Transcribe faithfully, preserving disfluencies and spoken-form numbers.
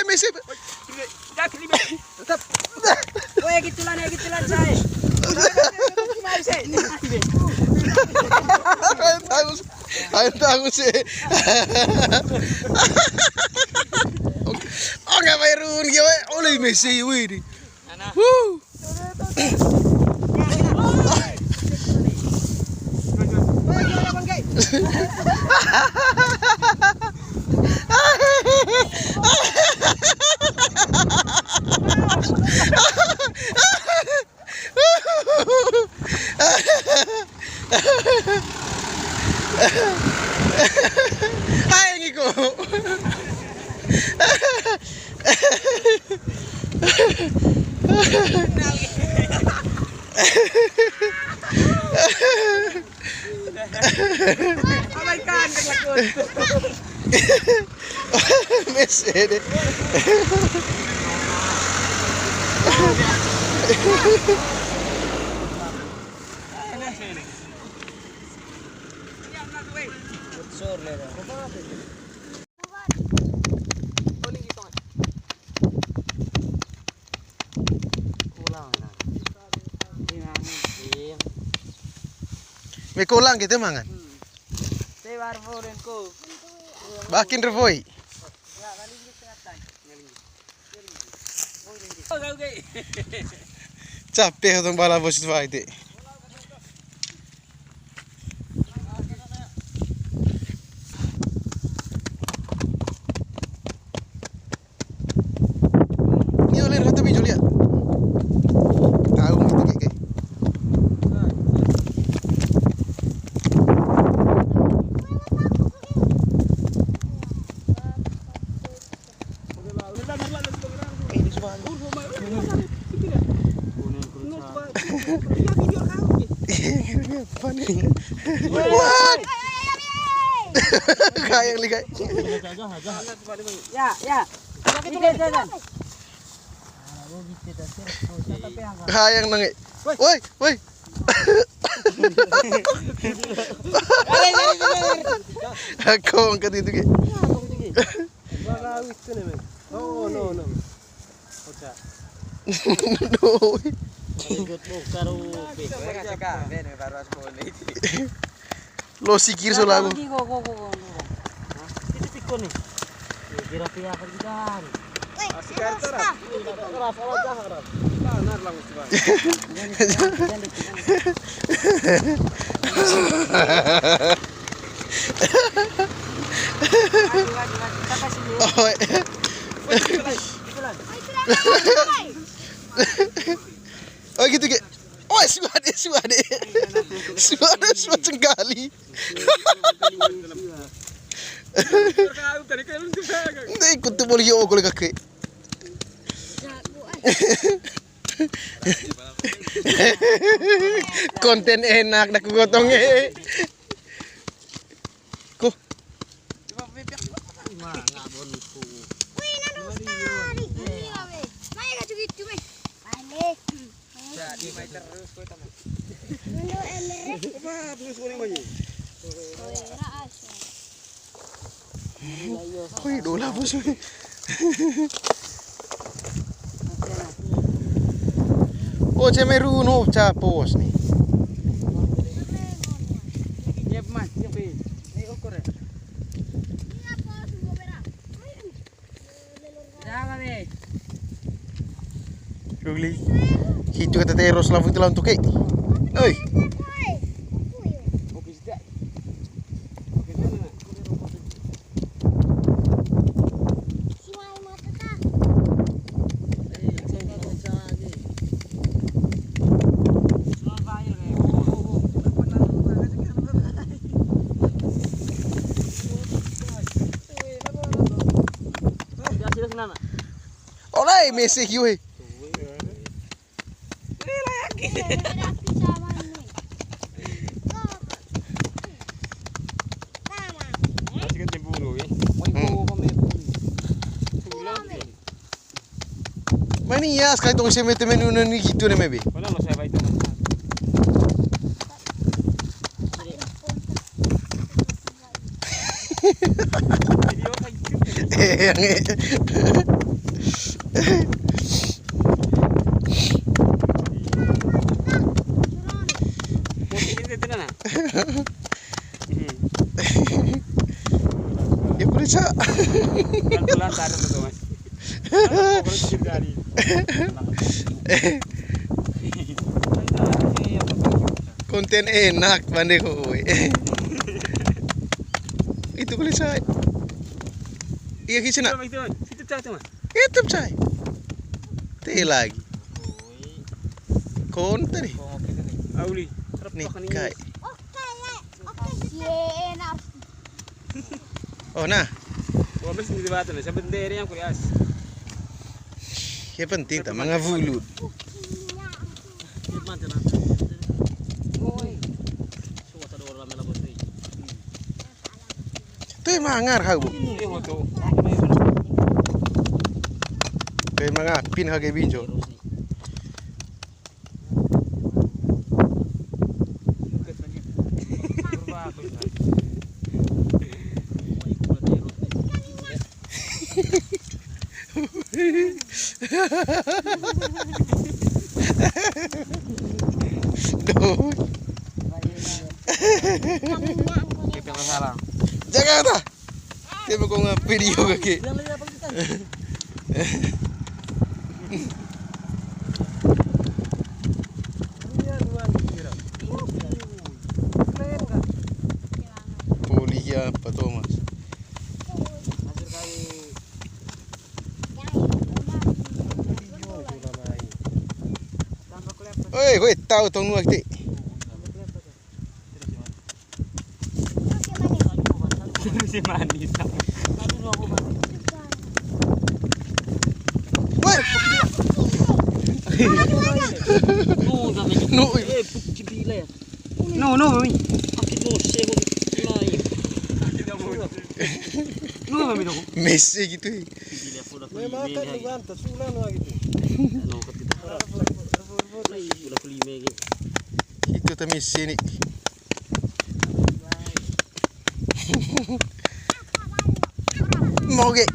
Messi. Tetap. Woi, gitulan, ya, gitulan, say. Mai, say. Ayo, tahu. Ayo, tahu sih. Oke, oke, Mairun, ya, weh. Oleh Messi, wih, di. Wuh. Hai, ngiko. Abaikan, kan, lakon. Messi deh. Mie kolang gitu mangan. Bakin revoi. Capek tong bala bos itu, Pak, itu. Ini oleh rata bijul ya. Tahu gitu, kayak. What? Kayang likai. Ya, ya. Hayang nangi. Woi, woi. Aku angkat itu, Ki. No, no, no. Ocha. No. Lo sikir so lagu. Itu piko nih. Kira pia apa kita hari? Asik, Arta, Ras. Ras, Ras, Ras. Benar lah, Mas, Bang. Lagi, lagi, lagi. Kita kasih dulu. Oh, iya. Woi, ikulan. Oh, gitu, Ki. Oh, suade, suade. Suade, suade sekali. Nde ikut tu boli yo kole kake. Konten enak dah ku gotong e. Ku. Wih, nanu sekali. Iya, weh. Mai gak gitu, weh. Balik. Jadi mai terus kowe, teman. Apa terus kowe, mai? Wih, dola bos, wih. Oh, cemeru no capos nih. Iya, Mas, iya, Be. Ini ukur ya? Jangan, Be. Ruli. Hitu kata teros lafu itu lawan tuke. Oi. Olai, mesek yue. Masih kan tempuru, ya? Hmm. Mani ya, sekali tong seme temen unan ni gitu ne mebe. Mana lo saya baik teman. Video kan gitu. Eh, yang Ya, boleh, Cak. Pelan-pelan, tarik tuh, Mas. Konten enak, bande ko, woi. Itu boleh, Cak. Iya, kisah nak. Itu, itu, itu, Cak, itu, Mas. Itu, Cak. Teh lagi. Konten nih. Auli. Nih, kai. Oh, nah. Wabes di batu nih, sebentar yang kuliah. Ya, penting ta manga vulut. Tuh mangar hau, Bu. Kayak manga pin hage binjo. Duh. Kita salah. Jakarta. Dia mau ngomong video kaki. Kuliah apa, Thomas? Oi, oi, tahu tong nuak ti. Si manis. Woi. No, no, mami. Akit no, sego. No, mami, no. Messi gitu. Memang kan lu ganteng, sulan lagi tuh. No, ketika. Udah kelima gitu. Itu teh Messi nih. Moge.